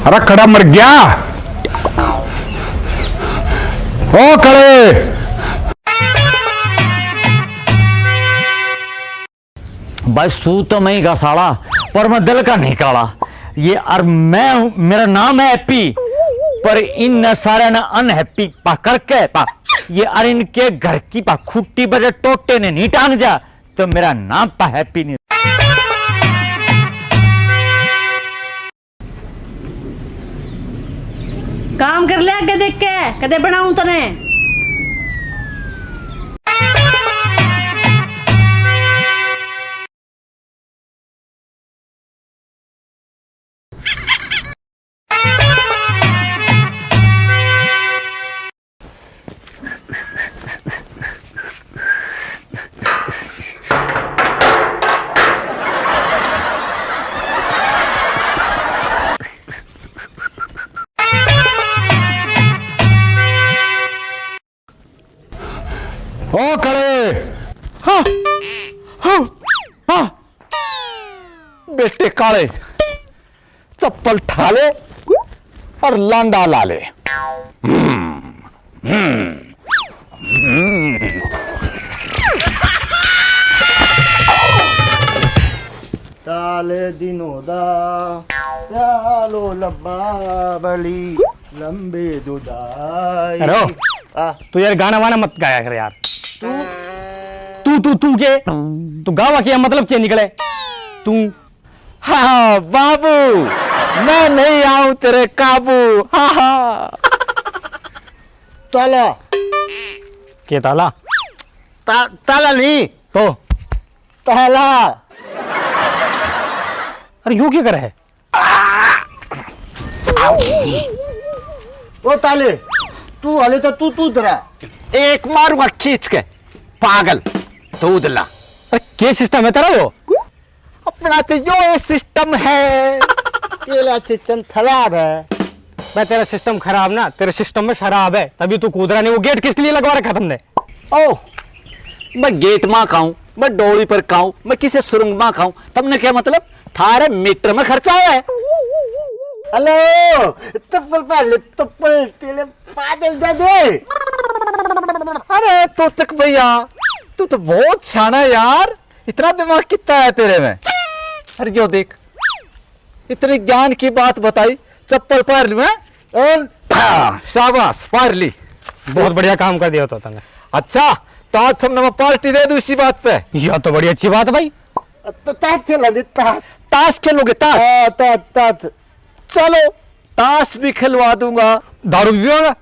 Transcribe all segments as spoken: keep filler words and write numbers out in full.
अरे कड़ा मर गया। ओ कड़े। भाई, सू तो मैं ही का साला, पर मैं दिल का नहीं काला। ये, और मैं हूँ, मेरा नाम है हैप्पी, पर इन सारे ने अनहैप्पी पा करके पा, ये और इनके घर की पा खुट्टी बजे टोटे ने नहीं टांग जा, तो मेरा नाम पा हैप्पी नहीं। काम कर ले आगे देख के, कदे बनाऊं तने। ओ काले। हाँ, हाँ, हाँ। बेटे काले, चप्पल ठा ले और लांडा ला ले। हम्म, हम्म, हम्म। ताले दिनों दा प्यालो लब्बा बली लंबे दुदाई। हेलो। आ। तू यार गाना वाना मत गाया कर यार। तू? तू, तू, तू के? तू गावा के मतलब क्या निकले? तू? हाँ, बाबू, मैं नहीं आऊं तेरे काबू। हाँ, हाँ। ताला। के ताला? ता-, ताला नहीं। तो? ताला। अरे, यू क्या करे है? ओ ताले, तू हले तो तू, तू जरा। एक मारूंगा खींच के, पागल, दूध ला। अरे, के सिस्टम है तेरा यो? अपना तो यो सिस्टम है। तेरा सिस्टम खराब है। मैं तेरा सिस्टम खराब ना, तेरे सिस्टम में शराब है, तभी तू कूद रहा। नहीं, वो गेट किस लिए लगवा रखा तुमने? ओ, मैं गेट माँ खाऊं, मैं डोली पर खाऊं, मैं किसे सुरंग माँ खाऊं, तमने क्या मतलब? थारे मीटर में खर्चा है। हेलो, चप्पल पहन ले, चप्पल, तेरे पागल दे दे। अरे तोतक भैया, तू तो बहुत शाना है यार, इतना दिमाग कितना है तेरे में। अरे जो देख, इतनी ज्ञान की बात बताई, चप्पल पहन लूं, हैं? और हाँ, शाबाश, पहन ली। बहुत बढ़िया काम कर दिया तो तने। अच्छा, तो आज तुमने मैं पार्टी दे दूं इसी बात पे। यह तो बड़ी अच्छी बात है भाई। तो ताश खेला दे, ताश। ताश खेलोगे, ताश? हाँ, ताश, ताश। चलो, ताश भी खिलवा दूंगा। दारू भी पियोगा?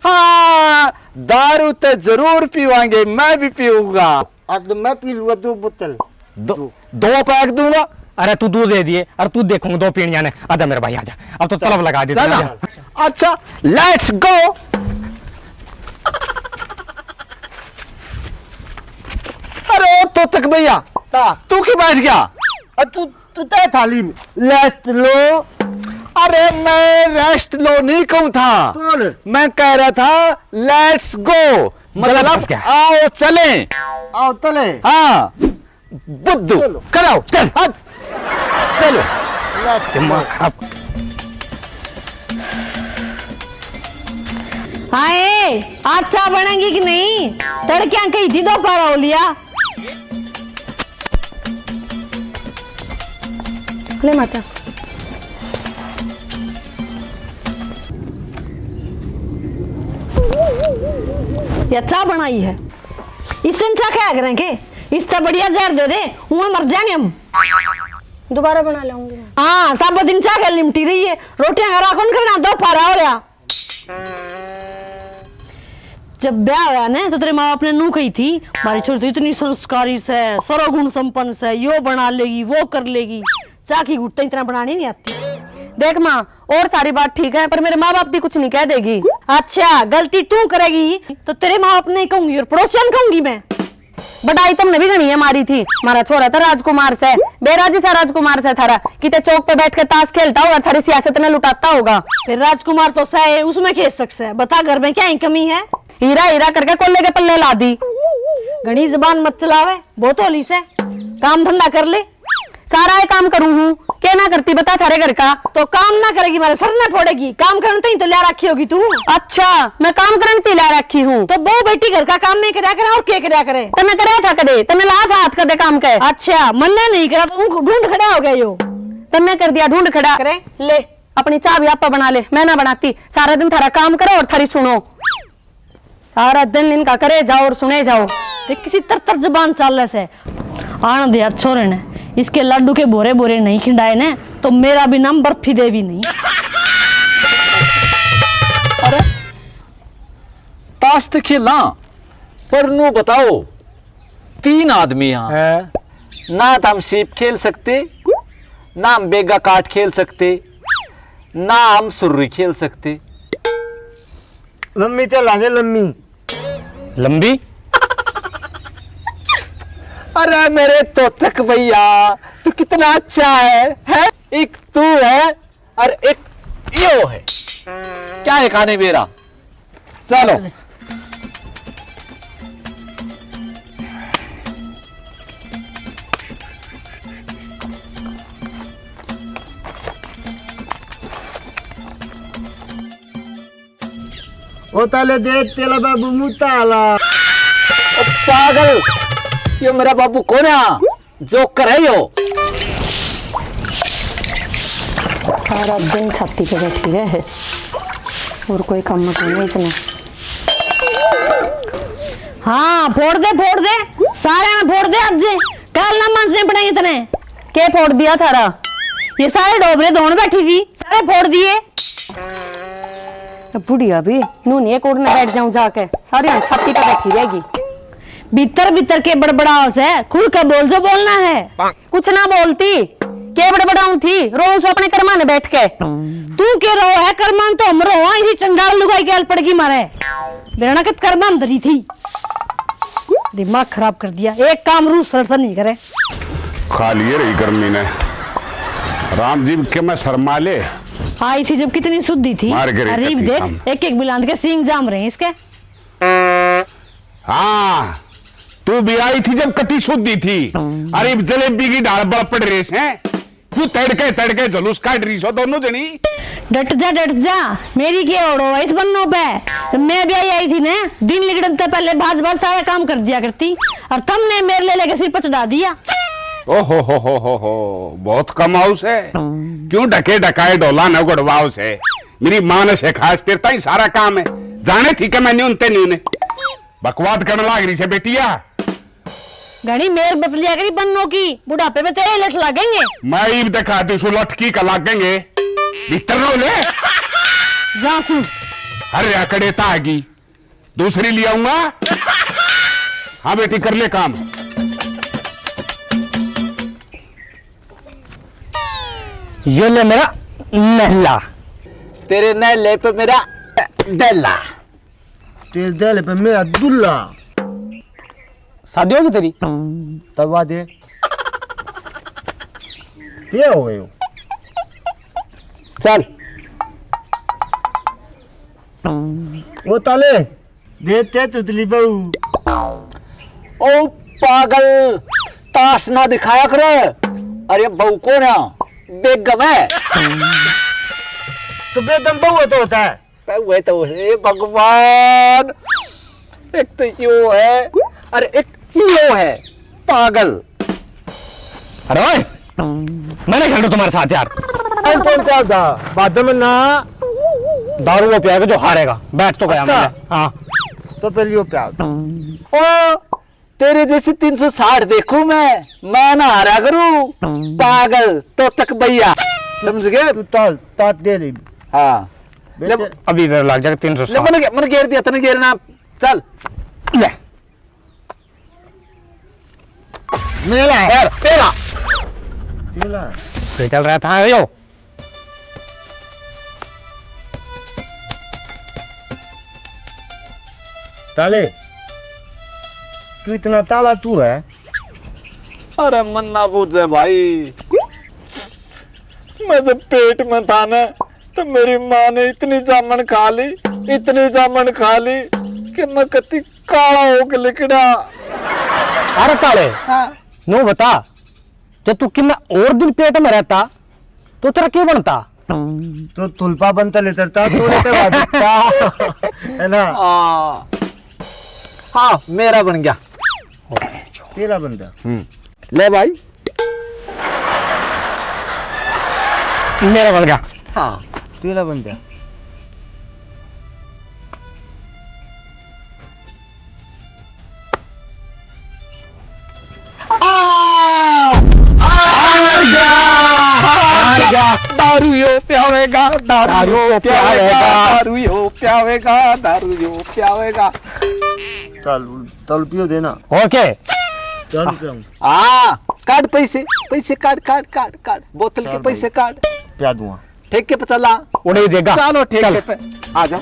हाँ, दारू तो जरूर पीवांगे, मैं भी पीऊंगा। आज तो मैं पी लूंगा दो बोतल। दो, दो। दो पैक दूंगा। अरे तू दो दे दिए, अरे तू देखूंगा दो पीण जाने। आजा मेरे भाई, आजा, अब तो तलब लगा दे, चल। आजा। अच्छा, लेट्स गो। अरे तोतक भैया, हाँ। तू क्यों बैठ गया? अ, तू, तू तय थाली में लेट्स लो। अरे मैं रेस्ट लो नहीं कहूँ था, कौन? मैं कह रहा था लेट्स गो, गलत मतलब फंस गया। आओ चलें। आओ चलें। हाँ। बुद्धू, चलो। कराओ, चल, हट। चलो। दिमाग खराब। हाय, आज चाय बनेगी कि नहीं? तड़कियां कही थी, दोपहर हो लिया। ले माचा। ये चाय बनाई है, इससे अच्छा क्या करें के? इससे बढ़िया जहर दे दे, वहाँ मर जाएंगे हम। दोबारा बना लाऊंगी मैं। हाँ, सब दिन चाय के लिमटी रही है, रोटियां घरा कौन करना, दोपहर हो रहा। जब ब्याह होया ना, तो तेरे माँ बाप ने नू कही थी, "हमारी छोरी तो इतनी संस्कारी से, सर्वगुण संपन्न से, यो बना लेगी, वो कर लेगी।" चाय की घुट्टा इतना बनानी नहीं आती। देख माँ, और सारी बात ठीक है, पर मेरे माँ बाप भी कुछ नहीं कह देगी। अच्छा, गलती तू करेगी तो तेरे माँ बाप ने कहूंगी और पड़ोसियों ने कहूंगी मैं। बड़ाई तुमने भी घणी है मारी थी। हमारा छोरा था राजकुमार से, बेरा जैसा राजकुमार से थारा, किते चौक पे बैठ के ताश खेलता होगा, थारी सियासत ने लुटाता होगा। फिर राजकुमार तो सै, उसमें खेल सक सै। बता, घर में क्या ही कमी है? हीरा हीरा करके कोले के पल्ले ला दी। घणी जबान मत चलावे, बहुत होली से। काम धंधा कर ले, सारा ये काम करूँ हूँ। के ना करती, बता, थारे घर का? तो काम ना करेगी, मारे सर ना फोड़ेगी। काम करन ते ही तो ल्या रखी होगी तू। अच्छा, मैं काम करन ते ल्या रखी हूँ। तो बहू बेटी घर का काम नहीं करया करे और के करया करे? तन्ने करया था कदे? तन्ने लाया था हाथ कदे काम के? अच्छा, मन्ने नहीं करा तो ढूंढ खड़ा हो गया यो। तन्ने कर दिया ढूंढ खड़ा। करे, ले। अपनी चाह भी आपा बना ले, मैं ना बनाती। सारा दिन थारा काम करो और थारी सुनो। सारा दिन इनका करे जाओ और सुने जाओ। देख, किसी तर तर जबान चाले से। आण दे यार छोरे ने, इसके लाडू के बोरे बोरे नहीं खिंडाए ने, तो मेरा भी नाम बर्फी देवी नहीं। अरे, ताश तो खेला, पर नू बताओ, तीन आदमी हाँ, हैं? ना तो हम सीप खेल सकते, ना हम बेगा काट खेल सकते, ना हम सुर्री खेल सकते। लम्मी चला दे, लम्मी। लंबी? अरे मेरे तोतक भैया, तू कितना अच्छा है, हैं? एक तू है और एक यो है। क्या है खाने मेरा? चलो। ओ ताले दे तेरा बाबू मुता आला। ओ पागल, यो मेरा बाबू कोन्या, जोकर है यो। सारा दिन छाती पे बैठी रहे, और कोई काम तो नहीं इसने। हाँ, फोड़ दे, फोड़ दे, सारे में फोड़ दे आज। कल ना मांजने पड़ेंगे तने। के फोड़ दिया थारा? ये सारे डोबरे धोन बैठी थी, सारे फोड़ दिए। बुढ़िया भी नूनी एक उड़ने बैठ जाऊं जाके, सारी हम छाती पे बैठी रहेगी। भीतर भीतर के बड़बड़ाओ से, खुल के बोल जो बोलना है। कुछ ना बोलती, के बड़बड़ाऊं थी, रोऊं सो अपने कर्मा ने बैठ के। तू के रो है, कर्मा ने तो हम रो, इसी चंडाल लुगाई के अल पड़गी मारे। बेरना के कर्मा में धरी थी। दिमाग खराब कर दिया, एक काम रूस सर से नहीं करे। खा लिए रही गर्मी ने। राम जी के मैं शर्मा ले। आई थी जब कितनी शुद्धि थी। मार गिरे अरे कती देख, हम। एक एक बिलांद के सींग जाम रहे हैं इसके। हाँ, तू भी आई थी जब कती शुद्धि थी। अरे जलेबी की ढाल बड़ पड़ रही है। तू तड़के तड़के जुलूस काट रही सो दोनों जनी। डट जा, डट जा, मेरी के ओड़ो है इस बन्नो पे। मैं भी आई, आई थी ना, दिन लिकड़न से पहले भाज भाज सारा काम कर दिया करती, और तुमने मेरे ले लेके सिर पर चढ़ा दिया। ओ हो हो हो हो हो, बहुत कमाऊ से। क्यों ढके ढकाए डोला न गुड़वाओ से। मेरी माँ ने सिखाया तेरे ताई सारा काम है। जाने थी कि मैं न्यून ते न्यून। बकवाद करने लाग रही से बेटिया। घणी मेर बतलिया करी बन्नो की, बुढ़ापे में तेरे लठ लागेंगे। मैं ईब दिखा दूं सु लठ की का लागेंगे। भीतर रो ले। जा सु। हर या कड़े तागी। दूसरी ले आऊंगा। हाँ बेटी, कर ले काम। यो ले मेरा नहला। तेरे नहले पे मेरा डहला। तेरे दहले पे मेरा दुल्ला। शादी होगी तेरी? तब आ दे। क्या हो गए हो? चल। वो ताले, दे ते तुतली बहू। ओ पागल, ताश ना दिखाया करे। अरे बहू को ना, बेगम है। तो बेगम बहू तो होता है। पे हुए तो, हे भगवान, एक तो यो है और एक यो है, पागल। अरे ओए, मैं नहीं खेल रहा तुम्हारे साथ यार। अरे कौन सा था? बाद में ना। दारू वो पियाएगा जो हारेगा। बैठ तो गया अच्छा। मैं। हाँ। तो फिर यो प्यार। ओ, तेरे जैसी तीन सौ साठ देखूं मैं, मैं ना हारा करूं। पागल, तोतक भैया, समझ गए? तू ताल, तात दे ले। हाँ। बेटे ले, अभी मेरे लग जाएगा तीन सौ साठ। ले, मन, मन घेर दिया, तने घेरना। चल। ले। मेरा। और तेरा। तेरा। ये चल रहा था, यो। ताले, तू इतना ताला तू है? अरे मन्ना बूझे भाई, मैं जब पेट में था ना, तो मेरी माँ ने इतनी जामन खा ली, इतनी जामन खा ली कि मैं कति काला होके लिकड़ा। अरे ताले, हाँ। नो बता, जब तू किन्ना और दिन पेट में रहता, तो तेरा क्यों बनता? तो थुलपा बनता लेता था, तो लेता हुआ दिखता। है ना? हाँ। हाँ, मेरा बन गया। तेरा बनता। हम्म। ले भाई। मेरा बन गया। हाँ। तेरा बनता। आ! आ! आ गया! आ गया! दारू यो प्यावेगा, दारू यो प्यावेगा, दारू यो प्यावेगा, दारू यो प्यावेगा। चल, चल पियो देना। ओके। चल पियो। आ, काट पैसे, पैसे काट, काट, काट, काट। बोतल के चल पैसे भाई। काट। प्या दूंगा। ठेके पे चला। उड़े ही देगा। चलो, ठेके चल। पे। आ जाओ।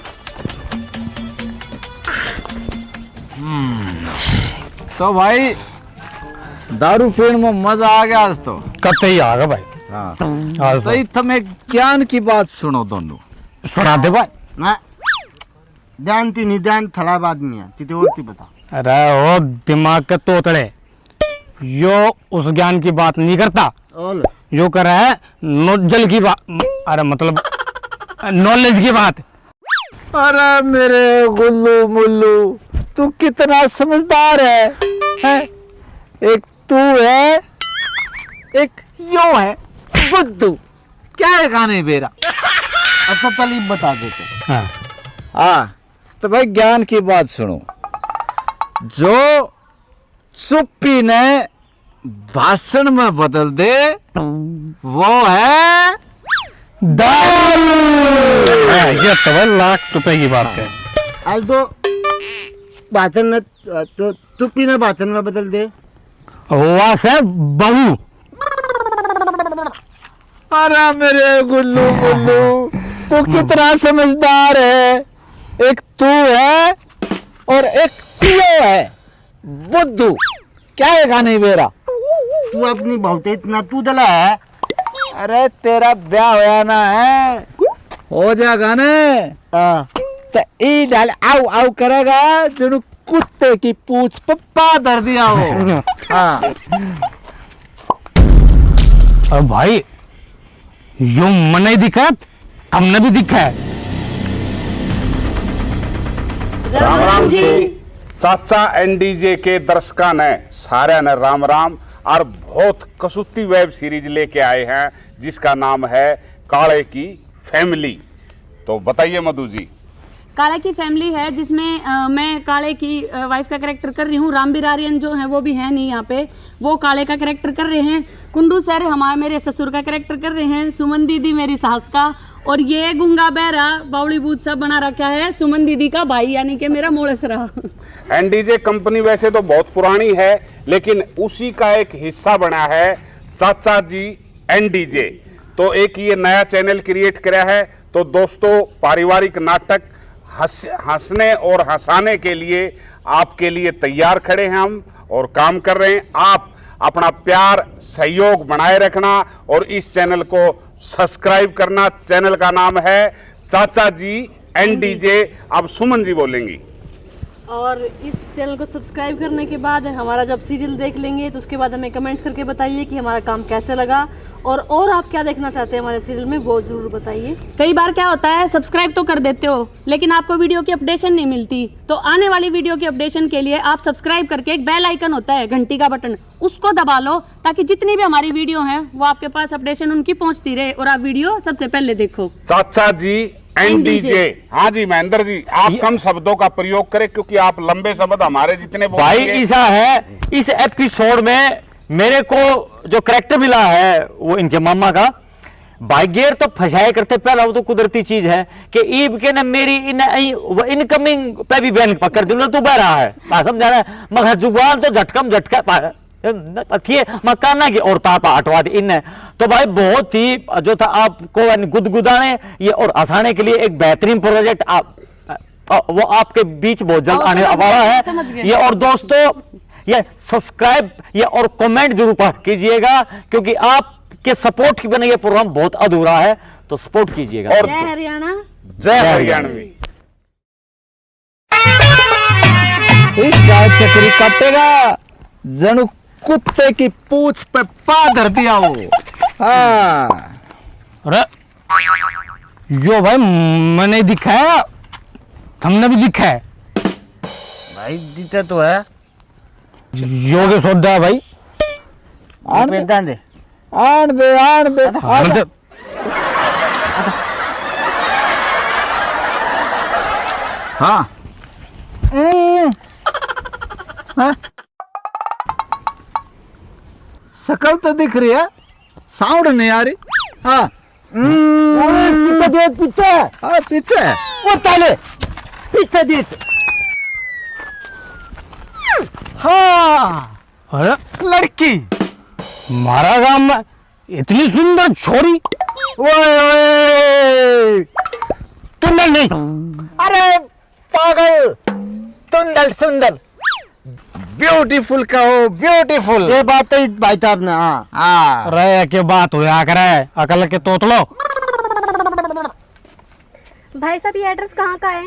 हम्म। तो भाई, दारू पीण में मजा आ गया आज तो। कतई आ गया भाई। हाँ। आज तो। तो ये तुम एक ज्ञान की बात सुनो दोनों। सुना दे भाई। ना, ध्यान ती नहीं, ध्यान थलाब आदमी है, तिते और ती बता। अरे ओ दिमाग के तोतड़े, यो उस ज्ञान की बात नहीं करता। ओल। यो कर रहा है नोजल की बात, अरे मतलब नॉलेज की बात। अरे मेरे गुल्लू मुल्लू, तू कितना समझदार है, हैं? एक तू है, एक यो है, बुद्धू। क्या है गाने बेरा? अच्छा, चल, ये बता देते। हाँ। हाँ, तो भाई, ज्ञान की बात सुनो। जो चुप्पी ने भाषण में बदल दे, वो है दारू। हाँ, ये तो भाई लाख रुपए की बात है। आज तो भाषण ने, तो चुप्पी ने भाषण में बदल दे, हुआ से बहू। अरे मेरे गुल्लू गुल्लू, तू कितना समझदार है। एक तू है और एक यो है, बुद्धू। क्या है गाने बेरा? तू अपनी बहुत इतना तू दला है। अरे तेरा ब्याह होया ना है, हो जाएगा ना। हाँ। तो ई डाल आऊ आऊ करेगा, जणु कुत्ते की पूछ पे पा धर दिया हो। हाँ। अब भाई, यो मने दिखा, हमने भी दिखा है। राम राम जी। चाचा एनडीजे के दर्शकां ने सारे ने राम राम। और बहुत कसूती वेब सीरीज लेके आए हैं, जिसका नाम है काले की फैमिली। तो बताइए मधु जी। काले की फैमिली है, जिसमें, अ, मैं काले की, अ, वाइफ का कैरेक्टर कर रही हूँ। रामबीर आर्यन जो है, वो भी है नहीं यहाँ पे, वो काले का कैरेक्टर कर रहे हैं। कुंडू सर हमारे, मेरे ससुर का कैरेक्टर कर रहे हैं। सुमन दीदी मेरी सास का, और ये गूंगा बहरा बावली भूत सा बना रखा है, सुमन दीदी का भाई, यानी कि मेरा मोलसरा। एनडीजे कंपनी वैसे तो बहुत पुरानी है, लेकिन उसी का एक हिस्सा बना है चाचा जी एनडीजे। तो एक ये नया चैनल क्रिएट करा है। तो दोस्तों, पारिवारिक नाटक हंस-, हंसने और हंसाने के लिए आपके लिए तैयार खड़े हैं हम और काम कर रहे हैं। आप अपना प्यार, सहयोग बनाए रखना और इस चैनल को सब्सक्राइब करना। चैनल का नाम है चाचा जी एनडीजे। अब सुमन जी बोलेंगी। और इस चैनल को सब्सक्राइब करने के बाद हमारा जब सीरियल देख लेंगे, तो उसके बाद हमें कमेंट करके बताइए कि हमारा काम कैसे लगा, और और आप क्या देखना चाहते हैं हमारे सीरियल में, वो जरूर बताइए। कई बार क्या होता है, सब्सक्राइब तो कर देते हो, लेकिन आपको वीडियो की अपडेशन नहीं मिलती। तो आने वाली वीडियो की अपडेशन के लिए आप सब्सक्राइब करके, एक बेल आइकन होता है, घंटी का बटन, उसको दबा लो, ताकि जितनी भी हमारी वीडियो हैं, वो आपके पास अपडेशन उनकी पहुंचती रहे और आप वीडियो सबसे पहले देखो। चाचा जी एनडीजे। एनडीजे। हाँ जी महेंद्र जी, आप ये कम शब्दों का प्रयोग करें, क्योंकि आप लंबे शब्द हमारे जितने भाई बोलेंगे। ऐसा है, इस एपिसोड में मेरे को जो कैरेक्टर मिला है, वो इनके मामा का, भाई गेर तो फंसाए करते, पहला वो तो कुदरती चीज है कि ईब के ना मेरी इन, वो इनकमिंग पे भी बैन पकड़ दियो, तू बह रहा है, बात समझा रहा है, मगर जुबान तो झटकम झटका पा-, ए, न, थिए, मकाना की औरतां पा हटवा दी इनने। तो भाई बहुत ही जो था आपको यानी गुदगुदाने ये और हंसाने के लिए एक बेहतरीन प्रोजेक्ट आप, अ, वो आपके बीच बहुत जल्द आओ, आने समझ वाला गए, है। समझ गए। ये और दोस्तों, ये सब्सक्राइब, ये और कमेंट जरूर पा कीजिएगा, क्योंकि आपके सपोर्ट की बिना ये प्रोग्राम बहुत अधूरा है, तो सपोर्ट कीजिएगा। और जय हरियाणा। जय हरियाणवी। इस गाय चक्री काटेगा, जणु कुत्ते की पूछ पे पा धर दिया हो। हाँ। अरे, यो भाई, मैंने दिखा है, हमने भी दिखा है। भाई, दिखा तो है। यो के सौदा है भाई? आन दे। आन दे, आन दे, आन दे। हाँ। हम्म। हाँ। शकल तो दिख रही है, साउंड नहीं आ रही। हाँ। हम्म। ओए, पीछे देख, पीछे। हाँ, पीछे। वो ताले, पीछे देख। हाँ। अरे? लड़की। मारा गांव में इतनी सुंदर छोरी। ओए, ओए। तुंदल नहीं। अरे, पागल, तुंदल सुंदर, ब्यूटीफुल कहो, ब्यूटीफुल। ये बात तो भाई साहब ने, हाँ। हाँ। रे, के बात होया करे, अकल के तोतलो। भाई साहब, ये एड्रेस कहाँ का है?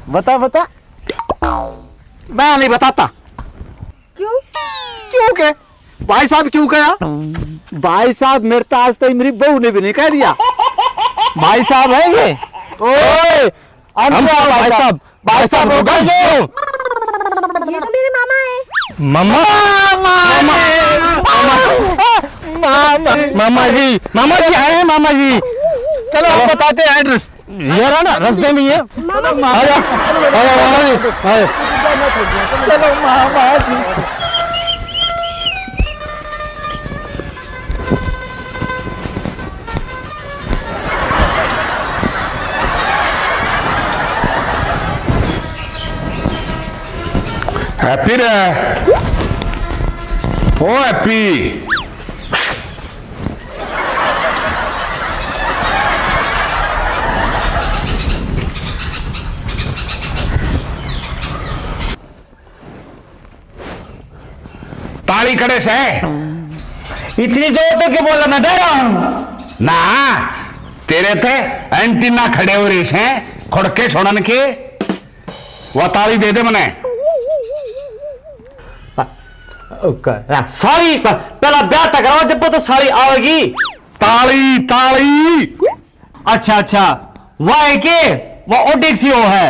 बता, बता। मैं नहीं बताता। क्यों? क्यों के? भाई साहब क्यों कहा? भाई साहब, मेरे तो आज तक मेरी बहू ने भी नहीं कह दिया। भाई साहब है ये। ओए, हम हम तो भाई साहब, भाई साहब हो गए। ये तो मेरे मामा है। मामा? मामा? मामा? मामा? मामा जी, मामा जी आए हैं, मामा जी। चलो, हम बताते हैं एड्रेस। ये रहा ना, रास्ते में ही है। मामा। आ जा, आ जा, मामा जी, आ जा। चलो, मामा जी। हैप्पी रे, ओ हैप्पी। ताली कड़े से। इतनी जोर तो क्यों बोला, मैं बह रहा हूँ। ना, तेरे ते एंटीना खड़े हो रहे से, खुड़के सुनन के। वो ताली दे दे मने। साली, पहला ब्याह तक कराओ, जब वो तो साली आवेगी। ताली, ताली। अच्छा, अच्छा, वाह है के? वो ओडिक सी हो है।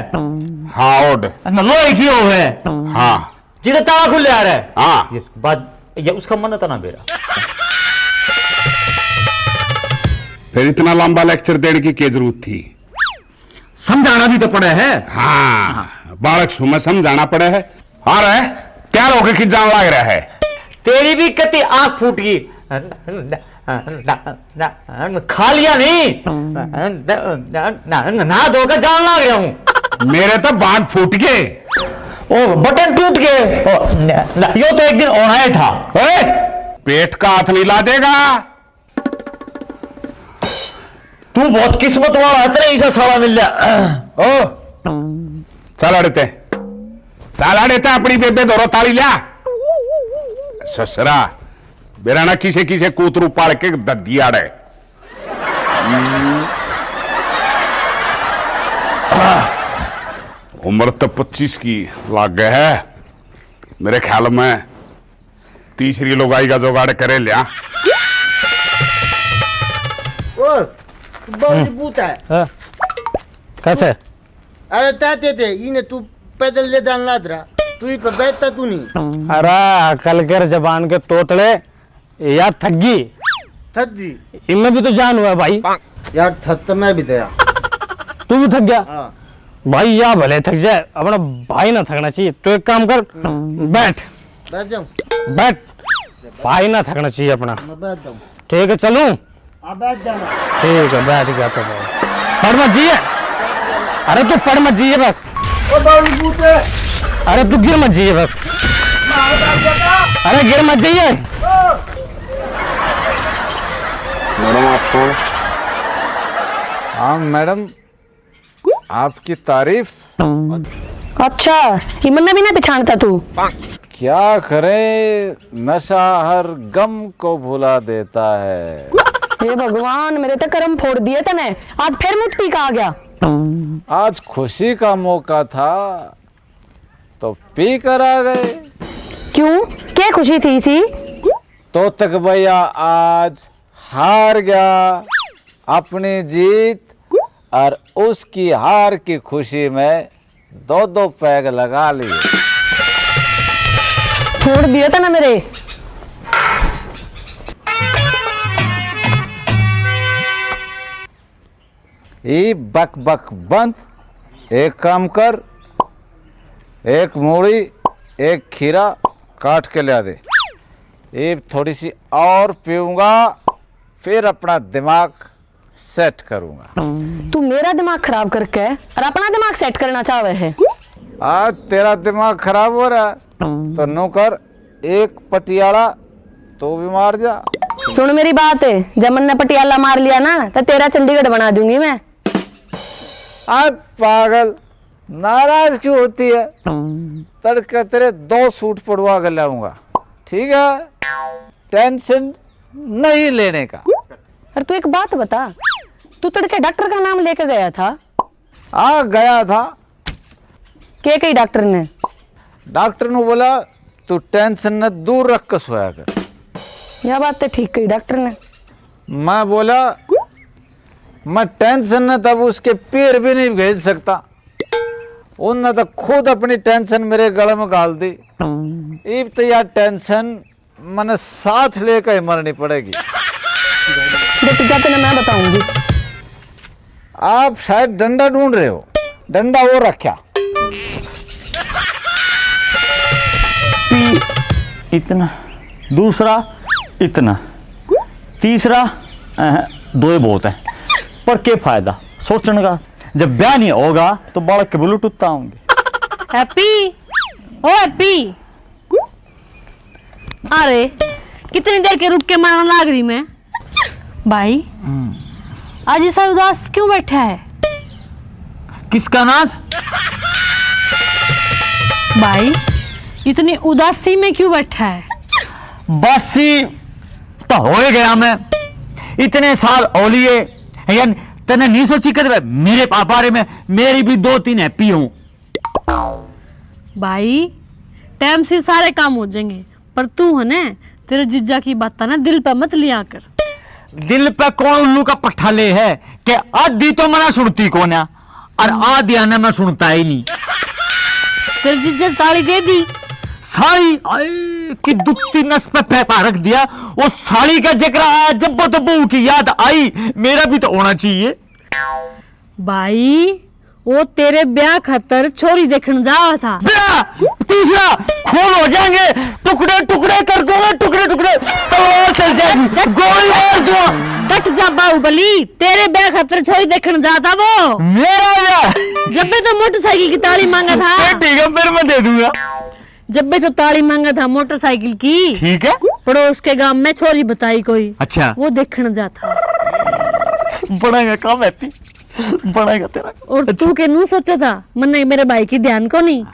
हाँ, ओड। ना, लोहे की हो है। हाँ। जिधर ताला खुले आ रहा है। हाँ। ये बात, ये उसका मन था ना मेरा। फिर इतना लंबा लेक्चर देने की क्या जरूरत थी? समझाना भी तो पड़े है। हाँ, बालक सु में समझाना पड़े है। अरे, तैयार होके कित जान लाग रहा है? तेरी भी कति आँख फूट गई। खा लिया नहीं, नहा धो के जान लाग रहा हूँ। मेरे तो बांध फूट गए। ओ, बटन टूट गए। ओ, न, न, यो तो एक दिन होना ही था। ए, पेट का हाथ नहीं ला देगा। तू बहुत किस्मत वाला है, तेरे ऐसा साला मिल जा। ओ, चल अड़ते, चल अड़ते, अपनी बेबे धोरो ताली लिया। ससुरा, बेरा ना किसे किसे कूतरू पाल के दद्दी आड़े। उम्र तो पच्चीस की लाग गए है, मेरे ख्याल में तीसरी लुगाई का जुगाड़ करे लिया। ओ, बड़ी बूत है। हाँ। कैसे? अरे ताते थे, इने तू पैदल ले जान लाद रहा, तू ही पे बैठता तू नहीं। अरे अकल कर जबान के तोतले, या थग्गी। थग्गी? इनमें भी तो जान हुआ है भाई। यार थक तो मैं भी गया। तू भी थक गया? हाँ। भाई या भले थक जाए, अपना भाई ना थकना चाहिए। तो एक काम कर, हम्म। बैठ। बैठ जाऊं? बैठ। भाई ना थकना चाहिए अपना। मैं बैठ जाऊं। ठीक है, चलूं? हाँ, बैठ जाना। ठीक है, बैठ गया तो भाई। पड़ मत जाइए। अरे तू पड़ मत जाइए बस। ओ बाबू बूते। अरे तू गिर मत जाइए बस। मार डाल देगा। अरे गिर मत जाइए। ओ। मैडम, आप कौन? हाँ मैडम, आपकी तारीफ। अच्छा, ये मन्ना भी ना पिछाणता तू? क्या करे, नशा हर गम को भुला देता है। हे भगवान, मेरे तो कर्म फोड़ दिए तने। आज फिर मुठ पी का आ गया। आज खुशी का मौका था तो पी कर आ गए। क्यों, क्या खुशी थी इसी? तोतक भैया आज हार गया। अपनी जीत और उसकी हार की खुशी में दो दो पैग लगा लिए। फोड़ दिए थे ना मेरे। ई बक बक बंद। एक काम कर, एक मूली, एक खीरा काट के ला दे। ये थोड़ी सी और पीऊंगा, फिर अपना दिमाग सेट करूंगा। तू मेरा दिमाग खराब करके और अपना दिमाग सेट करना चाहवे है। आज तेरा दिमाग खराब हो रहा है, तो नौकर एक पटियाला तू भी मार जा। सुन मेरी बात, जब मन्ने पटियाला मार लिया ना, तो तेरा चंडीगढ़ बना दूंगी मैं। आ पागल, नाराज क्यों होती है? तड़के तेरे दो सूट पड़वा के लाऊंगा, ठीक है? टेंशन नहीं लेने का। और तू एक बात बता, तू तड़के डॉक्टर का नाम लेके गया था? हाँ, गया था। के कही डॉक्टर ने? डॉक्टर ने बोला, तू टेंशन ने दूर रख के सोया कर। यह बात तो ठीक कही डॉक्टर ने। मैं बोला, मैं टेंशन ने तब उसके पैर भी नहीं भेज सकता। उनने तो खुद अपनी टेंशन मेरे गले में घाल दी। इब तो यार टेंशन मने साथ लेकर ही मरनी पड़ेगी। डट जा, तने मैं बताऊंगी। आप शायद डंडा ढूंढ रहे हो, डंडा वो रखा। पी इतना, दूसरा इतना, तीसरा, अह, दो ही बहुत है। पर के फायदा सोचने का, जब ब्याह नहीं होगा तो बालक के ब्लूटूथ आऊंगे। हैप्पी, ओ हैप्पी, अरे, कितनी देर के रुक के मारन लाग रही मैं। भाई, आज ऐसा उदास क्यों बैठा है? किसका नाश? भाई, इतनी उदासी में क्यों बैठा है? बासी तो हो ही गया मैं, इतने साल हो लिए। यार, तने नहीं सोची कदे मेरे पा-, बारे में? मेरी भी दो तीन हैप्पी हूँ। भाई, टाइम से सारे काम हो जाएंगे, पर तू है ना, तेरे जीजा की बात ना दिल पे मत लिया कर। दिल पे कौन उल्लू का पट्ठा ले है कि आधी तो मना सुनती कौन है, और आधी आने में सुनता ही नहीं। तेरे जीजा ताली दे दी। साली, आए, कि दुखती नस पे पैसा रख दिया। वो साली का जिक्र आया, जब तो बहू की याद आई, मेरा भी तो होना चाहिए। भाई, वो तेरे ब्याह खातर छोरी देखण जा रहा था। ब्याह? तीसरा खून हो जाएंगे, टुकड़े टुकड़े कर दूंगा, टुकड़े टुकड़े, तलवार चल जाएगी, गोली मार दूंगा। डट जा बाहुबली, तेरे ब्याह खातर छोरी देखण जा था वो। मेरा ब्याह? जब भी तो मोटरसाइकिल की ताली मांगा था। फिर ठीक है, फिर मैं दे दूंगा। जब भी तो ताली मांगा था मोटरसाइकिल की, ठीक है। पड़ोस के गांव में छोरी बताई कोई। अच्छा। वो देखण जा था। बड़ा काम है। बनेगा तेरा। और तू के नू सोचा था, मन्ने मेरे भाई की ध्यान को नहीं।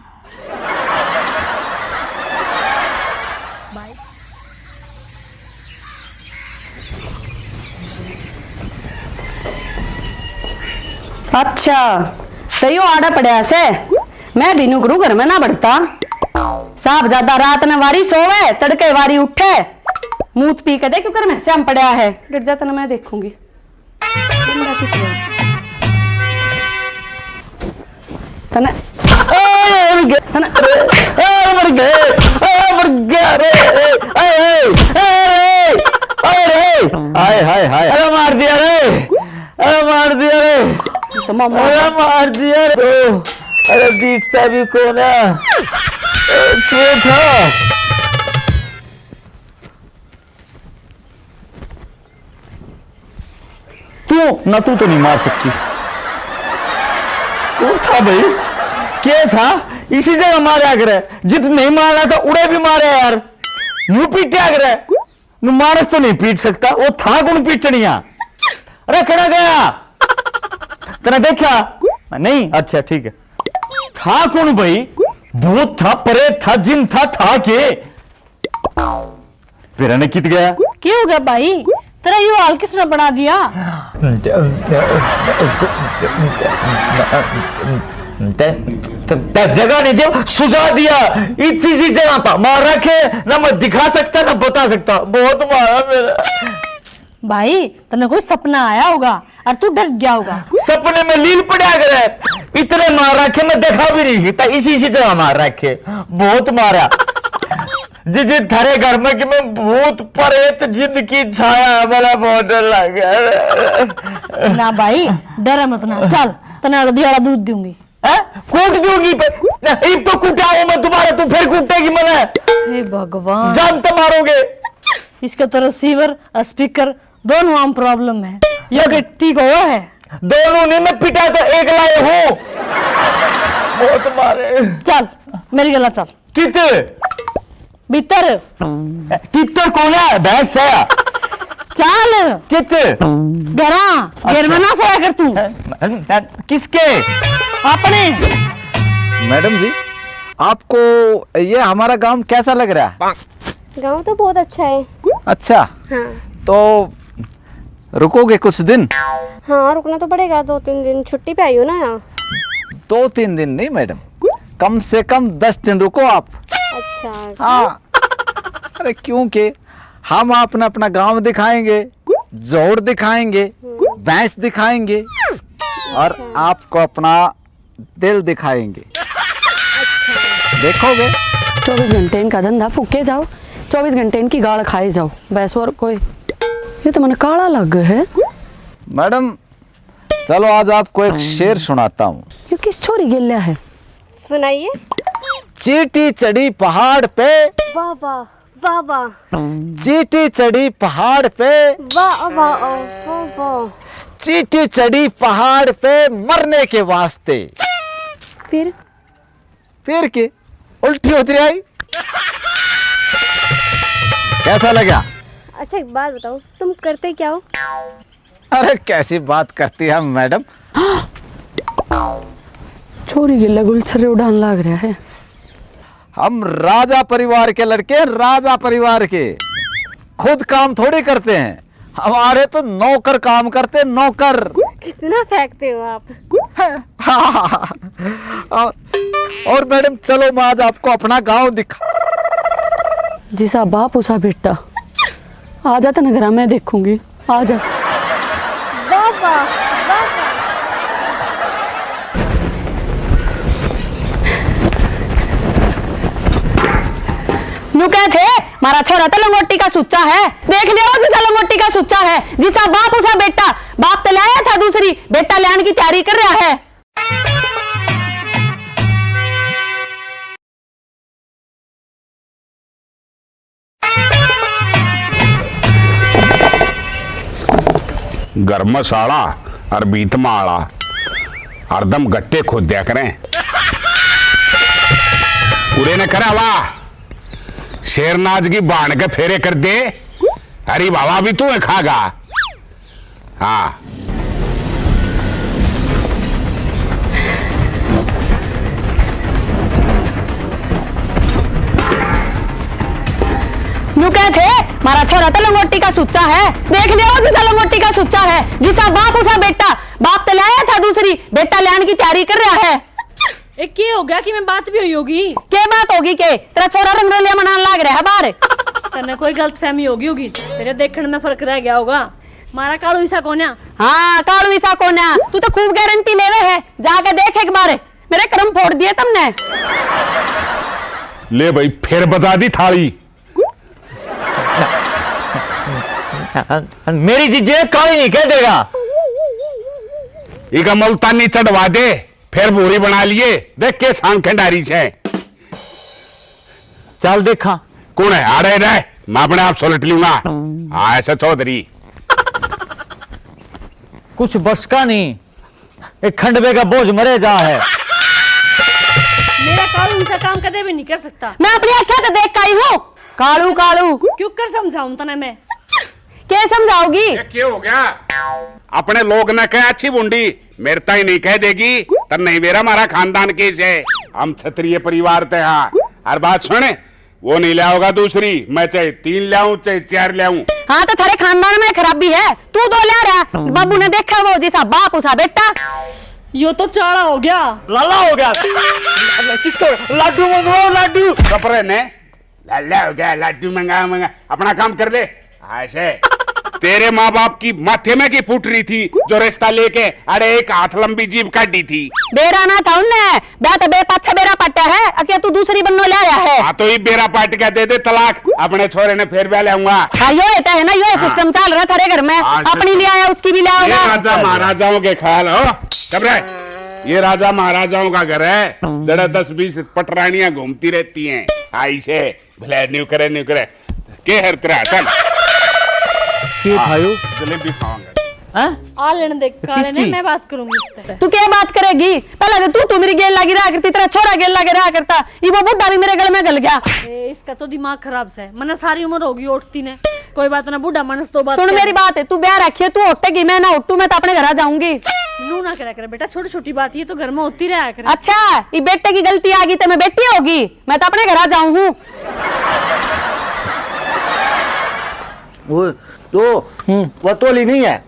अच्छा, तो यो आड़ा पड़ा से, मैं भी नुकड़ू घर में ना बढ़ता। साहब ज्यादा रात ने वारी सोवे, तड़के वारी उठे, मूत पी के देख क्यों घर में श्याम पड़ा है। डट जा, तने मैं देखूंगी। तने ए, मर गया। तने ए, मर गया। ए, मर गया रे। ए, ए, ए, ए, ए, ए, हाय, हाय, हाय। अरे मार दिया रे। अरे मार दिया रे। मामा। अरे मार दिया रे। ओ, अरे दिखता भी कौन है? ए, के था? तू ना, तू तो नहीं मार सकती। कौन था भाई? क्या था? इसी जगह मारा करे। जित नहीं मारना था, उड़े भी मारे यार। न्यू पीटा करे। नु मानस तो नहीं पीट सकता, वो था कौन पीटनिया? अरे कड़ा गया? तेरा देखा? नहीं? अच्छा, ठीक है। था कौन भाई? भूत था, प्रेत था, जिन था, था के? फिर ने कित गया? क्या हो गया भाई? तेरा यो हाल किसने बना दिया? ते, ते, ते जगह नहीं दे, सुझा दिया। इतनी सी जगह पर मार रखे, ना मैं दिखा सकता, ना बता सकता। बहुत मारा मेरा। भाई, तन्ने कोई सपना आया होगा और तू डर गया होगा। सपने में लील पड़ा करे, इतने मार रखे, मैं देखा भी नहीं था, इसी इसी जगह मार रखे, बहुत मारा। जी जी, थारे घर में कि मैं भूत प्रेत जिंद की छाया है, मेरा बहुत डर लग गया। ना भाई, डर मत ना, चल, तन्ने दिहाड़ा दूध दूंगी। हैं? कूट दूंगी पे, इब तो कुटा हूं मैं तुम्हारा, तू फिर कूटेगी मने। हे भगवान। जान तो मारोगे। इसके तो रिसीवर और स्पीकर दोनों आम प्रॉब्लम है। ये के ठीक हुआ है? दोनों नहीं, मैं पिटा तो एक लाए हूँ। बहुत मारे। चल, मेरी गला चल। कित? भीतर। भीतर कौन है? भैंस है। चाल। कित? घरा। अच्छा। गेर में ना सोया कर तू। किसके? अपने। मैडम जी, आपको ये हमारा गांव कैसा लग रहा है? गांव तो बहुत अच्छा है। अच्छा। हाँ। तो रुकोगे कुछ दिन? हाँ, रुकना तो पड़ेगा, दो तीन दिन छुट्टी पे आई हो ना। दो तीन दिन नहीं मैडम, कम से कम दस दिन रुको आप। अच्छा। हाँ। अरे, क्योंकि हम आपने अपना गांव दिखाएंगे, जोड़ दिखाएंगे, हम्म। भैंस दिखाएंगे और अच्छा। आपको अपना दिल दिखाएंगे। देखोगे? चौबीस घंटे इनका धंधा फूके जाओ, चौबीस घंटे इनकी गाल खाए जाओ, बस और कोई। ये तो मने काला लग है। मैडम, चलो आज आपको एक शेर सुनाता हूँ। ये किस छोरी गेल्या है? सुनाइए। चींटी चढ़ी पहाड़ पे। वाह वाह। वाह वाह। चींटी चढ़ी पहाड़ पे। वाह वाह वाह वाह। चींटी चढ़ी पहाड़ पे मरने के वास्ते। फिर? फिर के? उल्टी होती आई। कैसा लगा? अच्छा, एक बात बताओ, तुम करते क्या हो? अरे, कैसी बात करती है मैडम। छोरी गेल्या गुलछर्रे उड़ान लाग रहा है। हम राजा परिवार के लड़के हैं, राजा परिवार के। खुद काम थोड़ी करते हैं, हमारे तो नौकर काम करते हैं, नौकर। कितना फेंकते हो आप? और मैडम, चलो, मैं आज आपको अपना गांव दिखा। जिसा बाप उसा बेटा। आ जा, तने घरा मैं देखूंगी। आ जा। बाबा, बाबा। न्यू कहे थे, मारा छोरा तो लंगोटी का सुच्चा है। देख लिया वो जिसा लंगोटी का सुच्चा है, जिसा बाप उसा बेटा। बाप तो लाया था दूसरी, बेटा ल्याण की तैयारी कर रहा है। घर में साला और भीत में आला, हरदम गट्टे खोद्या करें। पूरे ने करा वाह, शेरनाज की बाण के फेरे कर दे। अरे बाबा, भी तू है खागा। हाँ। न्यू कहे थे, मारा छोरा तो लंगोटी का सुच्चा है। देख लिया वो जिसा लंगोटी का सुच्चा है, जिसा बाप उसा बेटा। बाप तो लाया था दूसरी, बेटा ल्याण की तैयारी कर रहा है। ए, के हो गया कि मैं बात भी हुई होगी? के बात होगी के? तेरा छोरा रंगरेलिया मनान लाग रहा है बाहर। तन्ने कोई गलतफहमी होगी होगी, तेरे देखण में फर्क रह गया होगा। मारा कालू इसा कोन्या। हाँ, कालू इसा कोन्या। तू तो खूब गारंटी लेवे है, जाके देख एक बार। मेरे कर्म फोड़ दिए तुमने। ले भाई, फिर बजा दी थाली। मेरी जीजे काली नहीं कह देगा। इका मुल्तानी चढ़वा दे, फिर भूरी बना लिए। देख के सांखें डारी से। चल देखा। कौन है? आड़े रह, मैं अपने आप सुलट लूंगा। हाँ, ऐसे चौधरी। कुछ बस का नहीं, एक खंडवे का बोझ मरे जा है। मेरा कालू इनका काम कदे भी नहीं कर सकता। मैं अपनी आंखें तो देख के आई हूँ। कालू, कालू। क्यों कर समझाऊं तने मैं? के समझाओगी? ये के हो गया? अपने लोग ने कह अच्छी बुंडी, मेरे ताई नहीं कह देगी, तर नहीं मेरा हमारा खानदान केस है। हम क्षत्रिय परिवार ते हाँ। और बात सुन, वो नहीं लाओगा दूसरी, मैं चाहे तीन लाऊं, चाहे चार लाऊं। हाँ, तो थारे खानदान में खराबी है, तू दो ला रहा। बाबू ने देखा वो जिसा बाप उसा बेटा। यो तो चाला हो गया। लाला हो गया। किसको? लाडू मंगवाओ, लाडू। कपड़े ने लाला हो गया, लाडू मंगा, मंगा। अपना काम कर ले। हाँ, ऐसे। तेरे माँ बाप की माथे में की फूट रही थी, जो रिश्ता लेके अरे एक हाथ लंबी जीभ काटी थी। बेरा ना था उनने, ब्याह तो बे पाछा बेरा पट्टा है, अके तू दूसरी बन्नो ले आया है। हाँ, तो ही बेरा पाट के दे दे तलाक, अपने छोरे ने फिर ब्याह ले आऊंगा। हाँ, यो है तो है ना, यो है हाँ। सिस्टम चल रहा थारे घर में, हाँ, अपनी सिस्टम। ले आया, उसकी भी ले ये आऊंगा। राजा महाराजाओं के ख्याल हो, चुप रहे। ये राजा महाराजाओं का घर है, जरा दस बीस पटरानियां घूमती रहती हैं, आई से भले न्यू करे, न्यू करे। के हर तेरा चल। के हाँ, खायो? जलेबी खावांगे। हाँ? आ लेने दे, काले ने, किसकी? मैं बात करूंगी उससे। तू क्या बात करेगी? पहले तो तू, तू मेरी गेल लागी रहा करती, तेरा छोरा गेल लागे रहा करता। ये वो बुढ़ा भी मेरे गल में गल गया। ए, इसका तो दिमाग खराब से। मने सारी उम्र होगी उठती ने। कोई बात ना, बूढ़ा मानस तो बात सुन कर। मेरी बात है, तू ब्याह रखिए, तू उठेगी, मैं ना उठू, मैं तो अपने घर आ जाऊंगी। नू ना करा करे बेटा, छोटी छोटी बात ये तो घर में होती रहा करे। अच्छा, ये बेटे की गलती आ गई तो मैं बेटी होगी, मैं तो अपने घर आ जाऊं हूँ। वो तो हम्म। वो तोली नहीं है।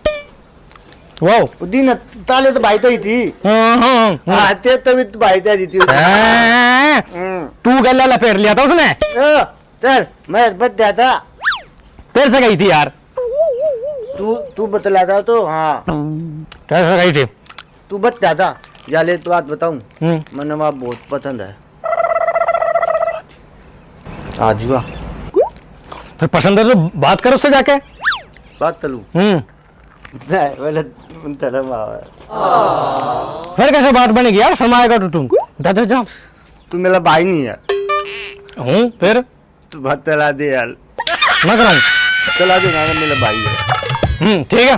वो वो दिन ताले तो भाई तो ही थी। हाँ, हाँ, हाँ। हाँ, ते तो भी तो भाई तो ही थी। हाँ। हम्म। तू गला लपेट लिया था उसने। ओ, चल, मैं बच जाता। तेरे से गई थी यार। तू, तू बतलाता तो, हाँ। तेरे से गई थी। तू बच जाता। या ले, तो बात बताऊं। हम्म। मन्ने वहाँ बहुत पसंद है। आ जुआ। फिर पसंद है तो बात कर उससे जाके। बात कर लूं? हम्म। नहीं, बोले, धर्म आवे। फिर कैसे बात बनेगी यार, शर्माएगा तो तू। जा, जा, जा। तू मेरा भाई नहीं है। हूँ, फिर? तू बात चला दे यार। मैं कराऊँ? चला दे ना, मेरा भाई है। हम्म, ठीक है,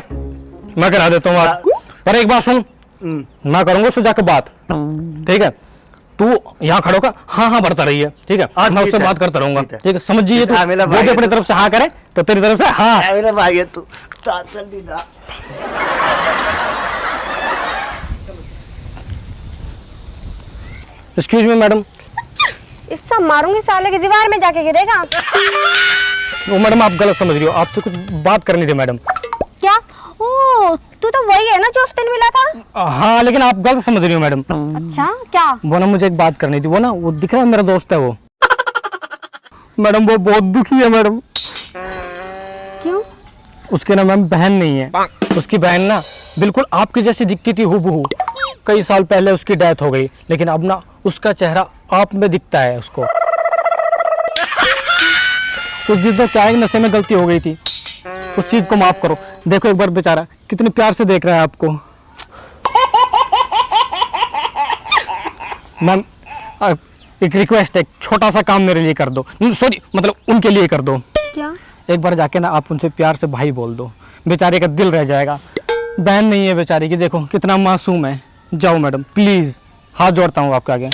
मैं करा देता हूँ बात। हाँ। पर एक बात सुन, हम्म। मैं करूंगा उससे जाके बात, ठीक है? तू यहाँ खड़ो का हाँ हाँ भरता रही है, ठीक है? हाँ, मैं ठीक उससे है। बात करता रहूंगा, ठीक है। ठीक है? समझ जाइए ठीक तू, है, मेरा वो भाई भी है अपनी तू। तरफ से हाँ करे तो तेरी तरफ से हाँ। हाँ, मेरा भाई है तू। ता-, जल्दी दा। Excuse me madam। इससे मारूंगी, साले की दीवार में जाके गिरेगा। वो मैडम, आप गलत समझ रही हो, आपसे कुछ बात करनी थी मैडम। क्या? ओ, तू तो वही है ना जो उस दिन मिला था? हाँ, लेकिन आप गलत समझ रही हो मैडम। अच्छा, क्या? वो ना, मुझे एक बात करनी थी। वो ना, वो दिख रहा है, मेरा दोस्त है वो। मैडम, वो बहुत दुखी है मैडम। क्यों? उसके ना मैम बहन नहीं है। उसकी बहन ना बिल्कुल आपकी जैसी दिखती थी हूबहू। कई साल पहले उसकी डेथ हो गई, लेकिन अब ना उसका चेहरा आप में दिखता है उसको। उस दिन तो क्या है, नशे में गलती हो गई थी, उस चीज को माफ करो। देखो एक बार बेचारा कितने प्यार से देख रहा है आपको। मैम, अ, एक रिक्वेस्ट है, एक छोटा सा काम मेरे लिए कर दो, सॉरी, मतलब उनके लिए कर दो। क्या? एक बार जाके ना आप उनसे प्यार से भाई बोल दो, बेचारे का दिल रह जाएगा। बहन नहीं है बेचारे की, देखो कितना मासूम है। जाओ मैडम, प्लीज, हाथ जोड़ता हूँ आपके आगे।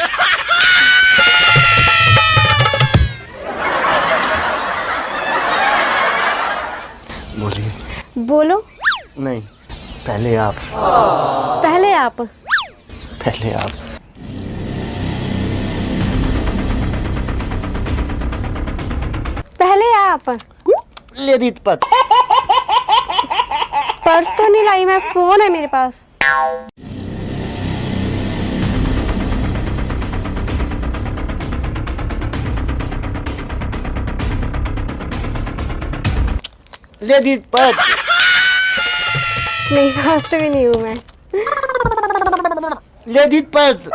बोलिए। बोलो। नहीं, पहले आप। पहले आप। पहले आप। पहले आप। ले दी पत। पर्स तो नहीं लाई मैं, फोन है मेरे पास। ले दी पत। नहीं, फास्ट भी नहीं हूँ मैं। ले दी पत।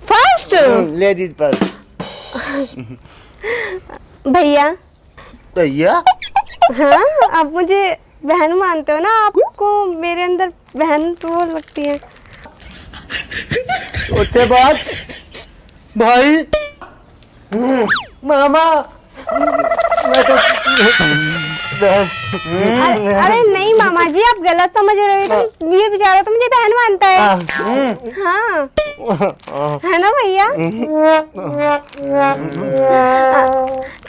फास्ट? हम्म, ले दी पत। भैया। भैया? हाँ, आप मुझे बहन मानते हो ना, आपको मेरे अंदर बहन तो वो लगती है। उसके बाद भाई, मामा, मैं तो बहन। अरे, अरे नहीं मामा जी, आप गलत समझ रहे हो। ये तो, ये बेचारा तो मुझे बहन मानता है। हाँ। हाँ। है ना भैया?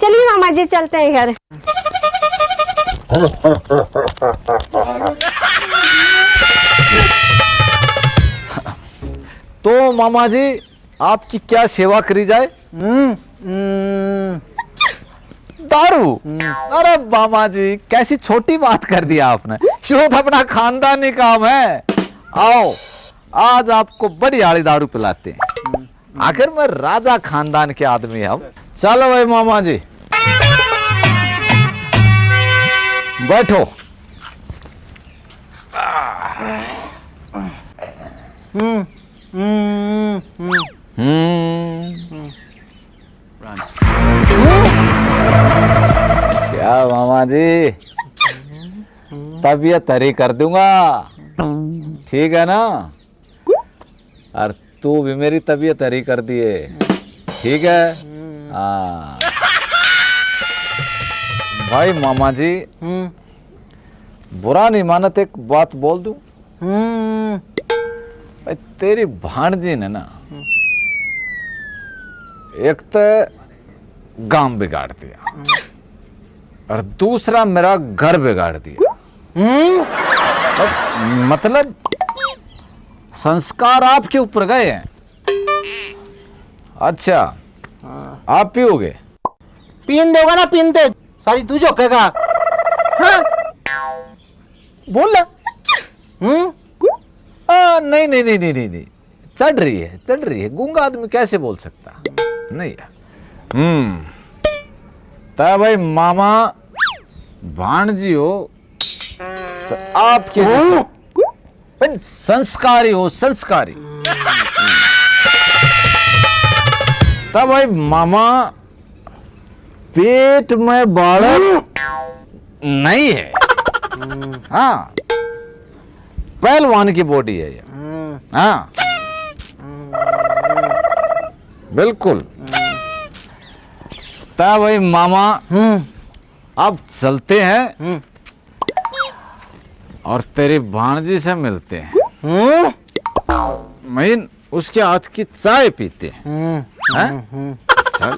चलिए मामा जी, चलते हैं घर। तो मामा जी, आपकी क्या सेवा करी जाए? हम्म, हम्म। दारू? हम्म। अरे मामा जी, कैसी छोटी बात कर दी आपने। शुद्ध अपना खानदानी काम है। आओ, आज आपको बढ़िया वाली दारू पिलाते हैं। हम्म। आखिर में राजा खानदान के आदमी हम। चलो भाई मामा जी। बैठो। हम्म, हम्म, हम्म। हम्म। हम्म। क्या मामा जी, तबीयत हरी कर दूंगा, ठीक है ना? और तू भी मेरी तबीयत हरी कर दिए, ठीक है? हाँ भाई मामा जी, हम्म। बुरा नहीं मानत, एक बात बोल दूं? हम्म। भाई, तेरी भाणजी ने ना, हम्म। एक तो गांव बिगाड़ दिया, हम्म। और दूसरा मेरा घर बिगाड़ दिया। हम्म। मत-, मतलब, संस्कार आपके ऊपर गए हैं। अच्छा, हाँ। आप पियोगे? पीन दोगा ना, पीन दे, सारी तू झोंकेगा। हाँ। बोल। हम्म। आ, नहीं, नहीं, नहीं, नहीं, नहीं, नहीं। चढ़ रही है, चढ़ रही है। गूंगा आदमी कैसे बोल सकता? नहीं है। हम्म। ता भाई मामा, भाणजी हो, तो आपके जैसे हम्म। भाई, संस्कारी हो, संस्कारी। तब भाई मामा, पेट में बालक नहीं है। हाँ, पहलवान की बॉडी है ये। हाँ, बिल्कुल। तब भाई मामा, अब चलते हैं। हम्म। और तेरी भाणजी से मिलते हैं। हम्म? मैं उसके हाथ की चाय पीते हैं। हम्म, हैं? हम्म, हम्म। चल।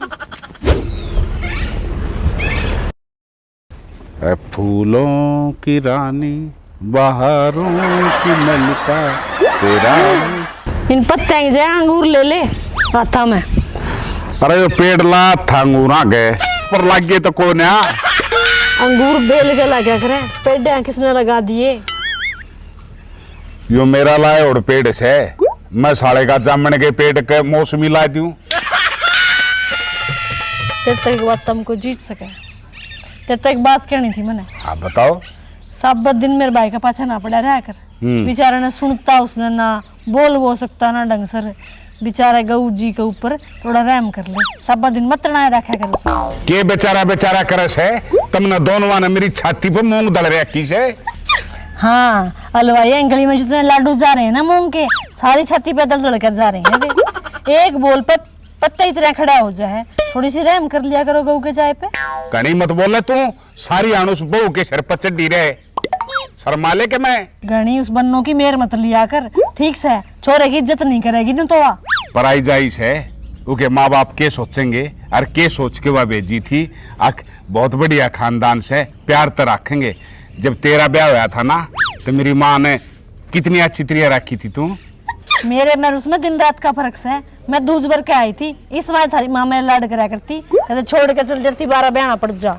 ए, फूलों की रानी, बहारों की मलिका, तेरा इन पत्त्या की जगह अंगूर ले ले हाथा में। अरे यो पेड़ ला था अंगूर आगे, पर लागे तो कोन्या। अंगूर बेल के लगा करे, पेड़ किसने लगा दिए? यो मेरा लाए और पेड़ से, मैं साले का जामन के पेड़ के मौसमी ला दूं। तेरे तक एक बात तुमको जीत सके, तेरे तक एक बात कहनी थी मैंने। हाँ, बताओ। साबत दिन मेरे भाई का पाछा ना पड़ा रहा कर। हम्म। बेचारे ने सुनता उसने ना, बोल वो सकता ना ढंग से। बेचारे गऊ जी के ऊपर थोड़ा रहम कर ले, साबत दिन मत तनाए रखा कर उसे। के बेचारा बेचारा करे से? तुमने दोनों ने मेरी छाती पे मूंग दल रखी से। हाँ, हलवाई अंकली में जितने लाडू जा रहे हैं ना मूंग के, सारी छाती पे दल जल कर जा रहे हैं वे। एक बोल पे पत्ता ही तेरा खड़ा हो जाए, थोड़ी सी रहम कर लिया करो गऊ के जाए पे। घणी मत बोले तू, सारी आन उस बहू के सिर पर चढ़ी रहे। शर्मा ले के मैं। घणी उस बन्नो की मेर मत लिया कर, ठीक से? छोरे की इज्जत नहीं करेगी न तो आ। पराई जाई से, उके माँ बाप के सोचेंगे और के सोच के वह भेजी थी। अक बहुत बढ़िया खानदान से, प्यार तो रखेंगे। जब तेरा ब्याह होया था ना, तो मेरी माँ ने कितनी अच्छी तरह रखी थी तू। मेरे में उसमें दिन रात का फर्क से। मैं दूज भर के आई थी, इस बार थारी माँ मेरे लाड करा करती, कदे छोड़ के चल जाती, बारह ब्याह पड़ जा।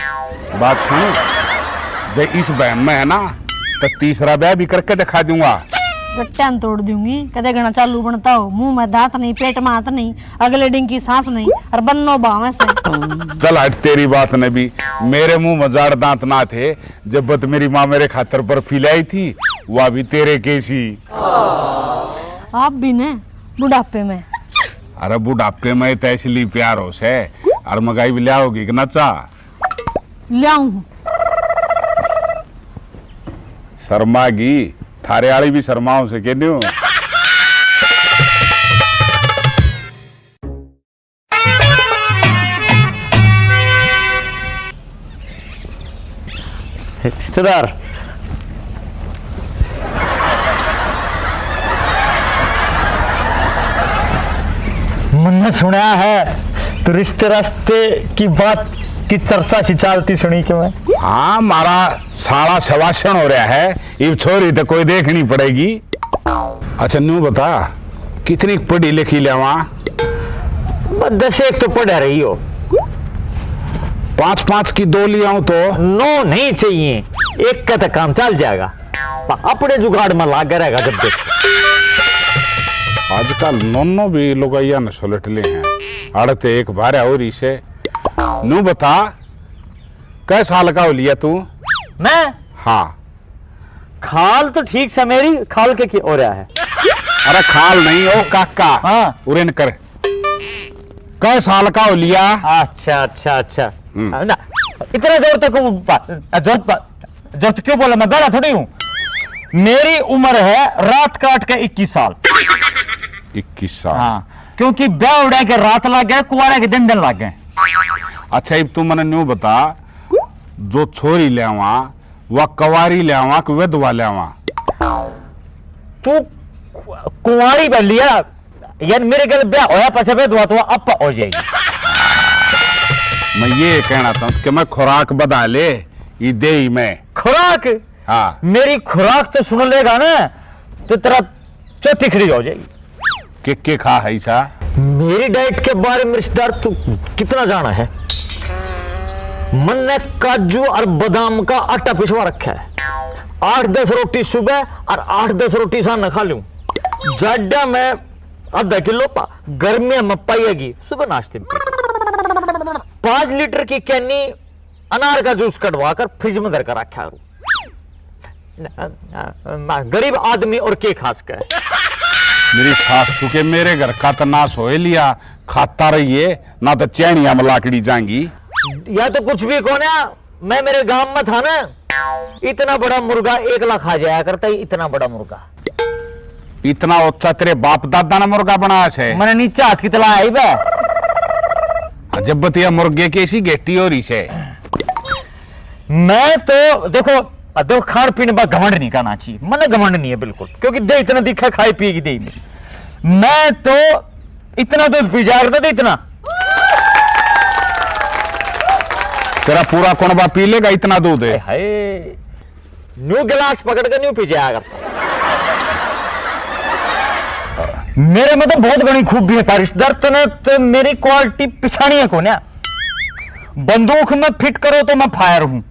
बात सुन, जे इस बहम में है ना, तो तीसरा ब्याह भी करके दिखा दूंगा। गट्टियां तोड़ दूंगी, कदे घना चालू बनता हो, मुंह में दांत नहीं, पेट में हाथ नहीं, अगले डिंग की सांस नहीं, और बन्नो बावे से। चल हट, तेरी बात ने भी, मेरे मुंह में जाड़ दांत ना थे, जब बत मेरी माँ मेरे खातर बर्फी लाई थी, वह भी तेरे केसी। आप भी ने बुढ़ापे में। अरे बुढ़ापे में तो इसलिए प्यार हो से, और मगाई भी लिया होगी कि ना चा? लियाऊं। शर्मा गई, थारे आली भी शर्माओ से कहने हो। रिश्तेदार, मैंने सुना है तू रिश्ते रास्ते की बात की चर्चा सी चालती सुनी कि मैं। हाँ, मारा साला सवासन हो रहा है, इब छोरी तो कोई देखनी पड़ेगी। अच्छा न्यू बता, कितनी पढ़ी लिखी लेवा? बस दस एक तो पढ़ रही हो। पाँच पाँच की दो ले आऊं तो? नौ नहीं चाहिए, एक का तो काम चल जाएगा, पर अपने जुगाड़ में लाग रहेगा जब देख। आजकल नोनो भी लुगाइया ने सुलट ले हैं। अड़ते एक बार और इसे न्यू बता, कै साल का हो लिया तू? मैं हाँ। खाल तो ठीक से मेरी, खाल के की हो रहा है? अरे खाल नहीं हो काका। हाँ। उरेन कर। कै साल का हो लिया? अच्छा, अच्छा, अच्छा। हम्म। ना, इतना जोर तक वो बा-, जोर बा-, जोर तो क्यों बोला? मैं बहरा थोड़ी हूँ। मेरी उम्र है रात काट के इक्कीस साल। इक्कीस साल? हाँ, क्योंकि ब्याह उड़ा के रात लग गए, कुआरा के दिन दिन लग गए। अच्छा, इब तू मने न्यू बता, जो छोरी ल्यावा, वा कवारी ल्यावा कि विधवा ल्यावा? तू कु-, कुंवारी बन लिया, यार मेरे गल ब्याह होया पाछे विधवा तो आप हो जाएगी। मैं ये कहना चाहूँ कि मैं खुराक बढ़ा ले, ये दे ही मैं। खुराक? हाँ। मेरी खुराक तो सुन लेगा ना, तो तेरा चौथी खड़ी हो जाएगी। के के खा है ईसा? मेरी डाइट के बारे में रिश्तेदार तू कितना जाना है? मन्ने काजू और बादाम का आटा पिसवा रखा है। आठ दस रोटी सुबह और आठ दस रोटी शाम खा लूं। जाड्या में आधा किलो पा, गर्मियां में पाइएगी सुबह नाश्ते में। पाँच लीटर की कैनी अनार का जूस कढ़वा कर फ्रिज में धर कर रखा करूं। गरीब आदमी और के खास कर। मेरी सासू के मेरे घर का तो नाश होए लिया, खाता रहिए ना तो चैनिया में लाकड़ी जाएंगी। या तो कुछ भी कोन्या, मैं मेरे गांव में था ना, इतना बड़ा मुर्गा एकला खा जाया करता, इतना बड़ा मुर्गा। इतना ऊंचा तेरे बाप दादा ने मुर्गा बनाया से? मैंने नीचे हाथ की तला आई बे। अजब बतिया, मुर्गे की ऐसी गेटी हो रही से। मैं तो देखो, देखो, खान पीने पर घमंड नहीं करना चाहिए, मने घमंड नहीं है बिल्कुल, क्योंकि दे इतना दिखा, खाई पिएगी दे मेरी। मैं तो इतना दूध पी जाया करता था, इतना। तेरा पूरा कुणबा पी लेगा इतना दूध है। हाय, न्यू गिलास पकड़ के न्यू पी जाया करता। मेरे में तो बहुत घणी खूबी है, पर इस दर्द ने तो मेरी क्वालिटी पिछाणी है कोन्या। बंदूक में फिट करो तो मैं फायर हूं,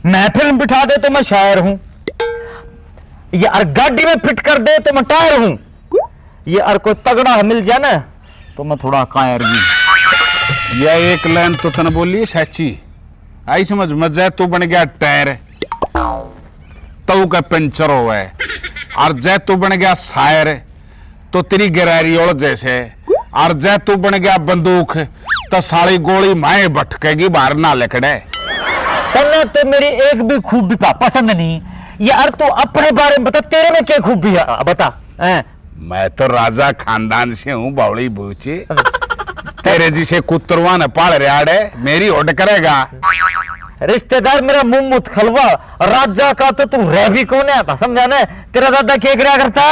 महफिल में बिठा दे तो मैं शायर हूं, ये और गाड़ी में फिट कर दे तो मैं टायर हूं, ये और कोई तगड़ा मिल जाए ना तो मैं थोड़ा कायर भी। यह एक लाइन तो तने बोली सच्ची आई समझ में, जै तू बन गया टायर तो का पंचर होवे, और जै तू बन गया शायर तो तेरी गरारी ओढ़ जैसे, और जै तू बन गया बंदूक तो साली गोली माए भटकेगी, बाहर ना लिकड़े। तन्ने तो मेरी एक भी खूबी पा पसंद नहीं। यार तू अपने बारे में बता, तेरे में क्या खूबी है, बता। हैं? मैं तो राजा खानदान से हूँ, बावली बूची। तेरे जिसे कुतरवा ने पाल रियाड़े, मेरी होड़ करेगा। रिश्तेदार मेरा मुंह मुत खलवा, राजा का तो तू रह भी कौन है, समझा ना? तेरा दादा क्या करा करता?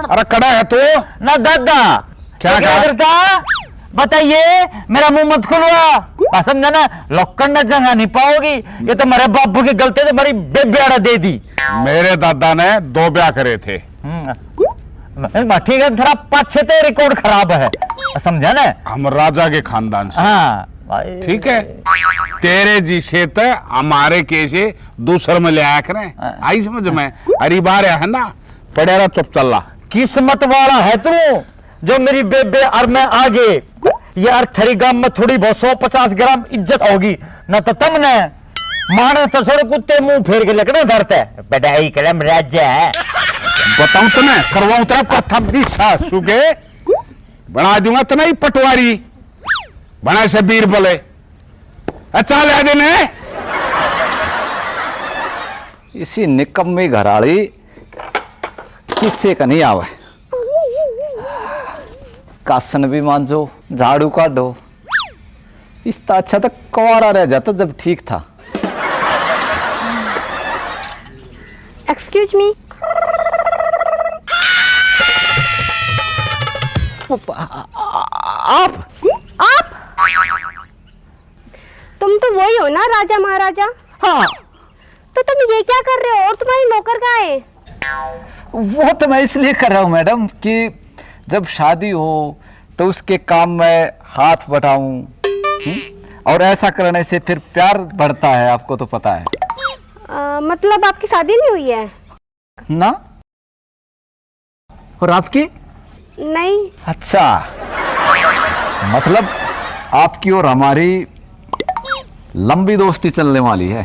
अरे कड़ा है तू? ना दादा, क्या क्या कहा? करता? बताइए, मेरा मुंह मत खुलवा, समझा ना? लोकन ने जगह नहीं पाओगी, ये तो मेरे बाबू की गलती है, तो मेरी बेबे आड़ा दे दी। मेरे दादा ने दो ब्याह करे थे। हम्म। मैं ठीक है, थोड़ा पाछे ते रिकॉर्ड खराब है, समझा ना? हम राजा के खानदान से। हाँ भाई। ठीक है, तेरे जिसे ते हमारे के से दूसर में ले आया करें। हाँ। आई समझ में? अरे बार है ना, पड़े रहा चुप चल्ला। किस्मत वाला है तू जो मेरी बेबे और मैं आगे। यार थारी गांव में थोड़ी बहुत सौ पचास ग्राम इज्जत होगी ना, तो तमने माने तो सर कुत्ते मुंह फेर के लकड़ा धरते। बधाई कलम राज्य है। बताऊं तने, करवाऊं तेरा प्रथम भी सासू के, बना दूंगा तना ही पटवारी, बना से बीरबल। अच्छा ले देने। इसी निकम्मी घराली किससे का नहीं आवे। कासन भी मांजो, झाड़ू काढो, इसता अच्छा तो कुंवारा रह जाता जब ठीक था। Excuse me। आप? आप? तुम तो वही हो ना, राजा महाराजा? हाँ। तो तुम ये क्या कर रहे हो और तुम्हारी नौकर कहाँ है? वो तो मैं इसलिए कर रहा हूँ मैडम कि जब शादी हो तो उसके काम में हाथ बटाऊं, हम्म? और ऐसा करने से फिर प्यार बढ़ता है, आपको तो पता है। अ, मतलब आपकी शादी नहीं हुई है? ना। और आपकी? नहीं। अच्छा, मतलब आपकी और हमारी लंबी दोस्ती चलने वाली है।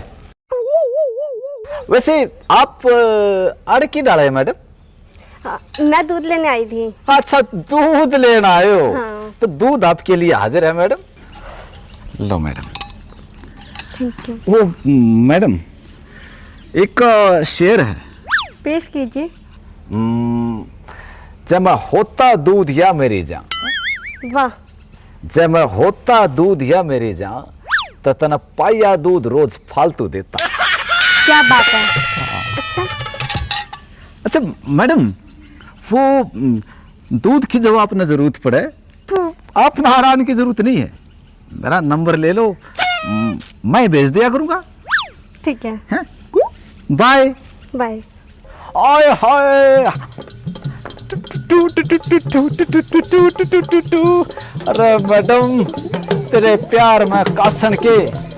वैसे आप, अ, आड़े की डाला है मैडम? हाँ, मैं दूध लेने आई थी। अच्छा, दूध लेना आए हो? हाँ। तो दूध आपके लिए हाजिर है मैडम। लो मैडम। Thank you। वो मैडम, एक, अ, शेर है। पेश कीजिए। हम्म, जब मैं होता दूध या मेरी जान। वाह। जै मैं होता दूध या मेरी जान, तो तने पाया दूध रोज फालतू देता। क्या बात है। अच्छा। अच्छा मैडम, वो, उम, दूध की जब आपने जरूरत पड़े, तो आप ना हैरान की जरूरत नहीं है। मेरा नंबर ले लो, उम, मैं भेज दिया करूँगा। ठीक है। हैं? बाय। बाय। आय हाय। टू, टू, टू। अरे मैडम, तेरे प्यार में कासन के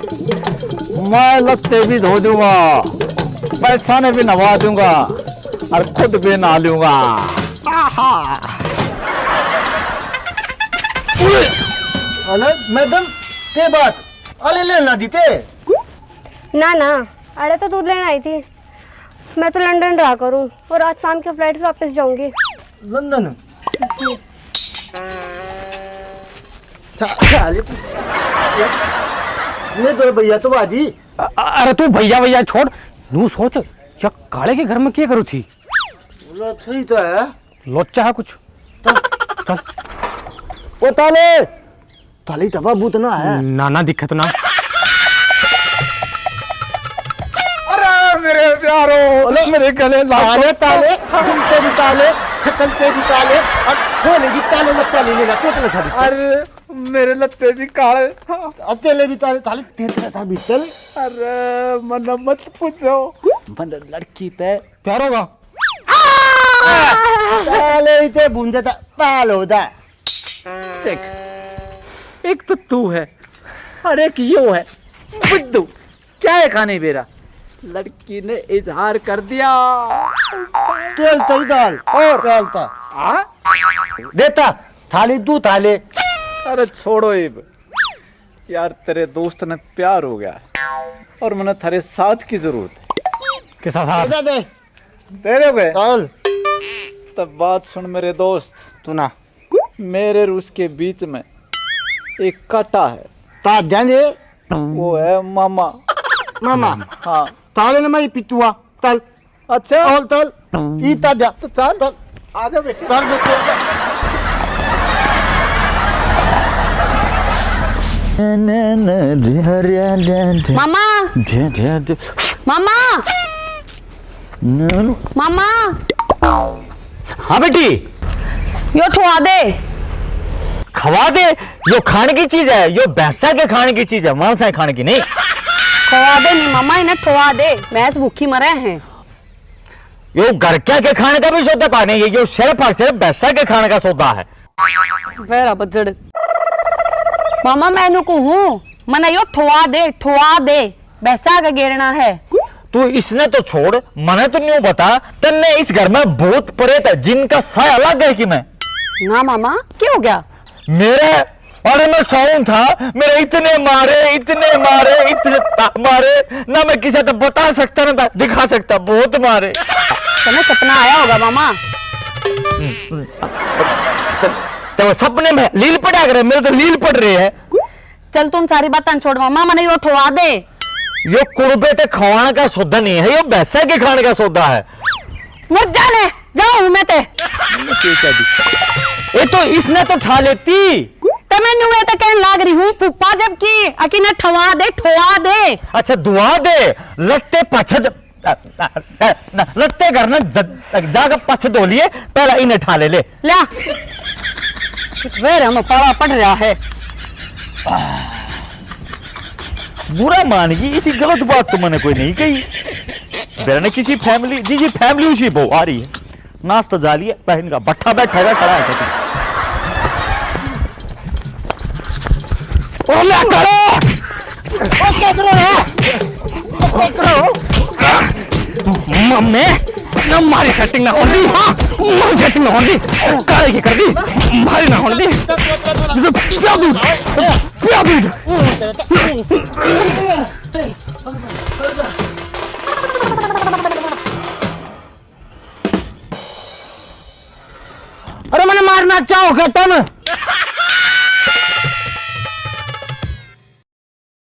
मैं लत्ते भी धो दूंगा, पैसा ने भी नवा दूंगा और खुद भी नहा लूंगा। आहा। अरे मैडम, के बात? अरे लेना दीते? ना ना, अरे तो दूध लेने आई थी। मैं तो लंदन रहा करूँ और आज शाम के फ्लाइट से वापस जाऊंगी। लंदन? क्या, क्या हाल है तू? ये दो भैया तो बाजी। अ-, अ-, अरे तू भैया, भैया छोड़, नू सोच, या काले के घर में क्या करू थी? बोला सही तो है। लोचा है कुछ। चल, चल। ओ ताले, ताले ही तो बाबू तो ना है। ना, ना, दिखे तो ना। अरे मेरे प्यारो, अरे, मेरे गले लाग ताले, ताले, तुम तेरी ताले, शक्ल तेरी ताले, और खोले जी ताले, मत ताले लेना, चोट लगा दी। अरे मेरे लत्ते भी काले। अब तेले भी ताले, ताले तेरे था भीतर। अरे मन मत पूछो। मन लड़की ते प्यार होगा। ताले इते बूंदे ता ताल होदा। देख, एक तो तू है और एक यो है बुद्धू। क्या है खाने बेरा? लड़की ने इजहार कर दिया। तेल तई दाल और तेल ता। हाँ? देता थाली दू थाले। अरे छोड़ो इब यार, तेरे दोस्त ने प्यार हो गया और मैंने थारे साथ की जरूरत है। किसा साथ? दे दे। दे दोगे? चल। तब बात सुन मेरे दोस्त। तू ना। मेरे और उसके बीच में एक कांटा है। ता ध्यान दे। वो है मामा। मामा। हाँ। ताले ने मारी पितुआ। तल। अच्छा। तल, तल। ई ता जा। तो चल। तल। आ जा बेटा। तल बेटा। मामा। मामा। मामा। हाँ बेटी। यो ठुआ दे। खवा दे? यो खाण की चीज है, यो भैंसा के खाण की चीज है, मानसा के खाण की नहीं। खवा दे नहीं मामा, इन्हें ठुआ दे, भैंस भूखी मरे हैं। यो घर क्या के खाण का भी सौदा पाने, ये यो सिर्फ और सिर्फ भैंसा के खाण का सौदा है। बेरा बजड़। मामा, मैं नु कहूँ, मने यो ठुआ दे, ठुआ दे, भैंसा का गेरना है। तू इसने तो छोड़, मने तो न्यू बता, तन्ने इस घर में भूत प्रेत है, जिनका साया लग गया कि मैं? ना मामा, क्या हो गया? मेरे, अरे मैं सोऊं था, मेरे इतने मारे, इतने मारे, इतने ता-, मारे, ना मैं किसी तो बता सकता, ना ता-, दिखा सकता, बहुत मारे। तन्ने सपना आया होगा मामा। तो, तो सपने में लील पड़ा करे, मेरे तो लील पड़ रहे हैं। चल, तू सारी बातां छोड़ मामा, मने यो ठुआ दे। यो कुड़बे ते खवाण का सौदा नहीं है, यो भैंसा के खाण का सौदा है। मर जा ले, जाऊं मैं ते। ये तो इसने तो ठा लेती। ते मैं न्यू ये ते कहन लाग रही हूँ, फूफा जब की, अकी ने ठवा दे, ठवा दे। अच्छा, दुआ दे, लत्ते पछद अ, अ, अ, ना, लत्ते घर ने द-, जाकर पाछे धो लिए, पहला इन्हें ठा ले, ले। ल्या। वे रे, हमें पाला पड़ रहा है। बुरा मान गई, इसी गलत बात तो मैंने कोई नहीं कही। मेरे ने किसी फैमिली, जी, जी, फैमिली उसी बहू आ रही है। नाश्ता जा लिया, बहन का बट्ठा बैठा हुआ, खड़ा है। ओ ले करो। ओ क्या करो रे? ओ क्या करो? मम्मी, ना मारी सेटिंग ना होंदी, हाँ, मारी सेटिंग ना होंदी। काले की कर दी, मारी ना होंदी। जैसे प्या दूध, प्या दूध। चाचा हो गया तुम।